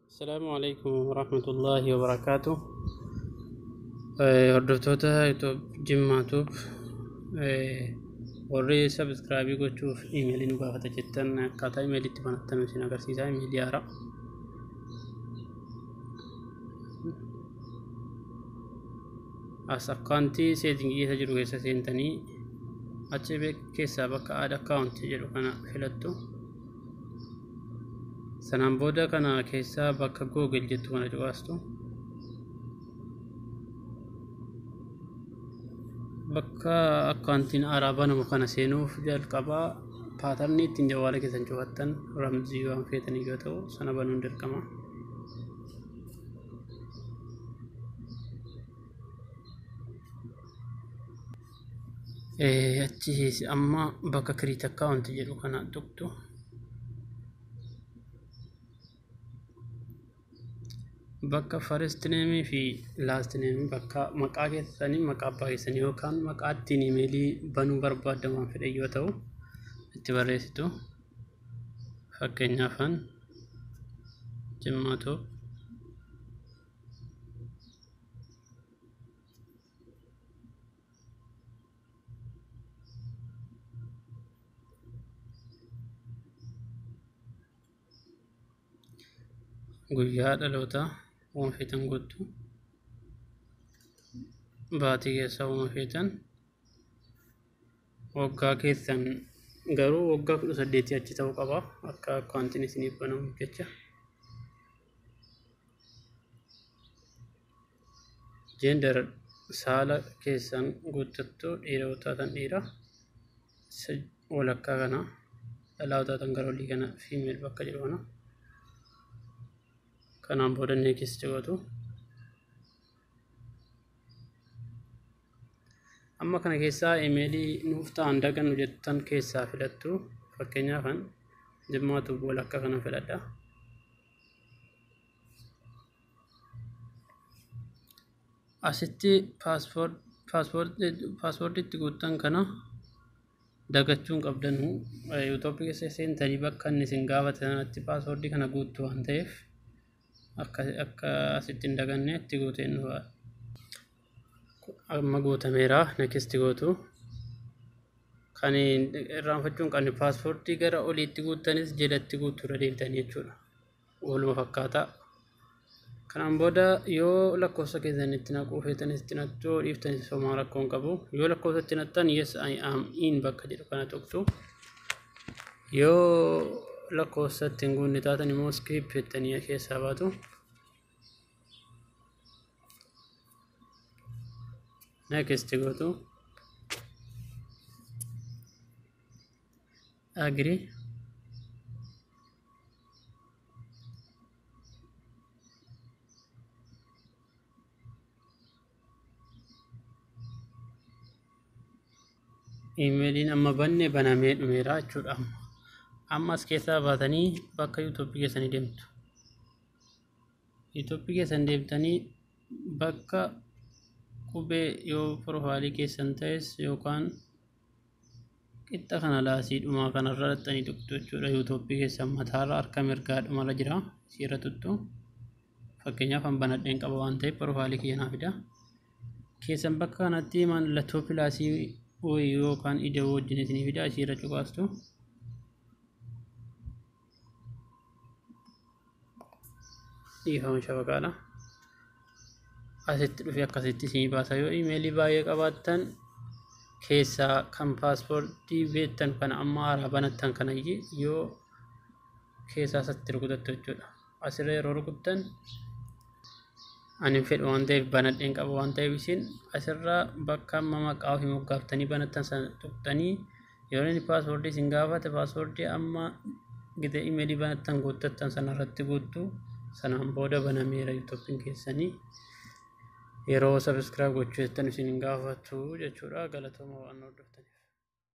Assalaamu alaikum warahmatullaahi wabarakaatu. Hordoftoota YouTube Jimmaa Tube, warri subscribe gochuuf imeelii nu gaafata jettan, akkaataa imeeliitti banattan isin agarsiisa, imeelii haaraa. As akkaawuntii setting keessa jiru keessa seentanii, achi keessaa bakka add account jedhu kana filattu. Sanaan booda kana keessaa bakka Google jettu kana cuqaastu. Bakka akkaawuntiin haaraa banamu kana seenuuf jalqabaa pattern ittiin jawaala keessan cufattan, ramzii waan feetanii yoo ta'u, sana banuun dirqama. Achi amma bakka create account jedhu kana tuqxu. Bakka first name fi last name, bakka maqaa keessanii, maqaa abbaa keessanii yookaan maqaa ittiin imeelii banuu barbaaddan waan fedhan yoo ta'u itti barreessitu. Fakkeenyaaf Jimmaa Tube. Guyyaa dhalootaa waan feetan guuttu. Baatii keessaa waan feetan. Waggaa keessan garuu waggaa 18 achi ta'uu qaba, akka akkaawuntiin isiniif banamuuf jecha. Gender, saala keessan guuttattu. Dhiira yoo taatan dhiira walakkaa kana, dhalaa yoo taatan gara olii kana female bakka jedhu kana. Kanaan booda next gootu. Amma kana keessaa imeelii nuuf ta'an dagannu jettan keessaa filattu. Fakkeenyaaf kan Jimmaa Tube walakkaa kana filadha. Asitti password itti guuttan kana dagachuu hin qabdanu. YouTube keessa seentanii bakka inni isin gaafate sanatti password kana guuttu waan ta'eef, akka asitti hin daganne itti guuteen dhufa. Amma guutameera, next gootu. Kan irraanfachuu hin qabne, password gara oliitti guuttanis jalatti guutuudha deemtanii jechuudha. Waluma fakkaataa. Kanaan booda yoo lakkoofsa keessan itti naquu feetanis itti naqxu, yoo dhiiftanis homaa rakkoo hin qabu. Yoo lakkoofsa itti naqxan, "Yes, I am in" bakka jedhu kana tuqxu. Yoo lakkoofsa itti hin guunne taatan immoo skip jettanii keessaa baatu. Next gootu. Agree. Imeeliin amma banne banamee dhumeera jechuudha. Amma as keessaa baatanii bakka YouTube keessanii deemtu. YouTube keessan deemtanii bakka qubee yoo profile keessan ta'es yookaan qixxa kana laasii dhumaa kanarra dhaxxanii tuqxu jechuudha. YouTube keessan mataarra harka mirgaa dhumarra jira. Isiirra tuqxu. Fakkeenyaaf an banadheen qaba waan ta'eef profile kiyya naa fida. Keessan bakka kanatti mallattoo plus wayii yookaan ida'uu wajjin isinii fida, isiirra cuqaastu. Dhiifama, shabaqaadha. Asitti dhufee akkasitti isinii baasa. Yoo imeelii baay'ee qabaattan, keessaa kan password beektan kana amma haaraa banattan kana yoo keessaa isatti rukutattu jechuudha. Asirra yeroo rukuttan, ani fedhu waan ta'eef, banadheen qaba waan ta'eef, isin asirra bakka amma maqaa ofii moggaaftanii banattan sana tuqxanii, yeroo inni password isin gaafate, password amma gite imeelii banattan guuttattan sana irratti guuttu. Sanaan booda banameera YouTubeiin keessanii. Yeroo subscribe gochuu jettan isin hin gaafatu jechuudha. Galatooma waan hordoftaniif.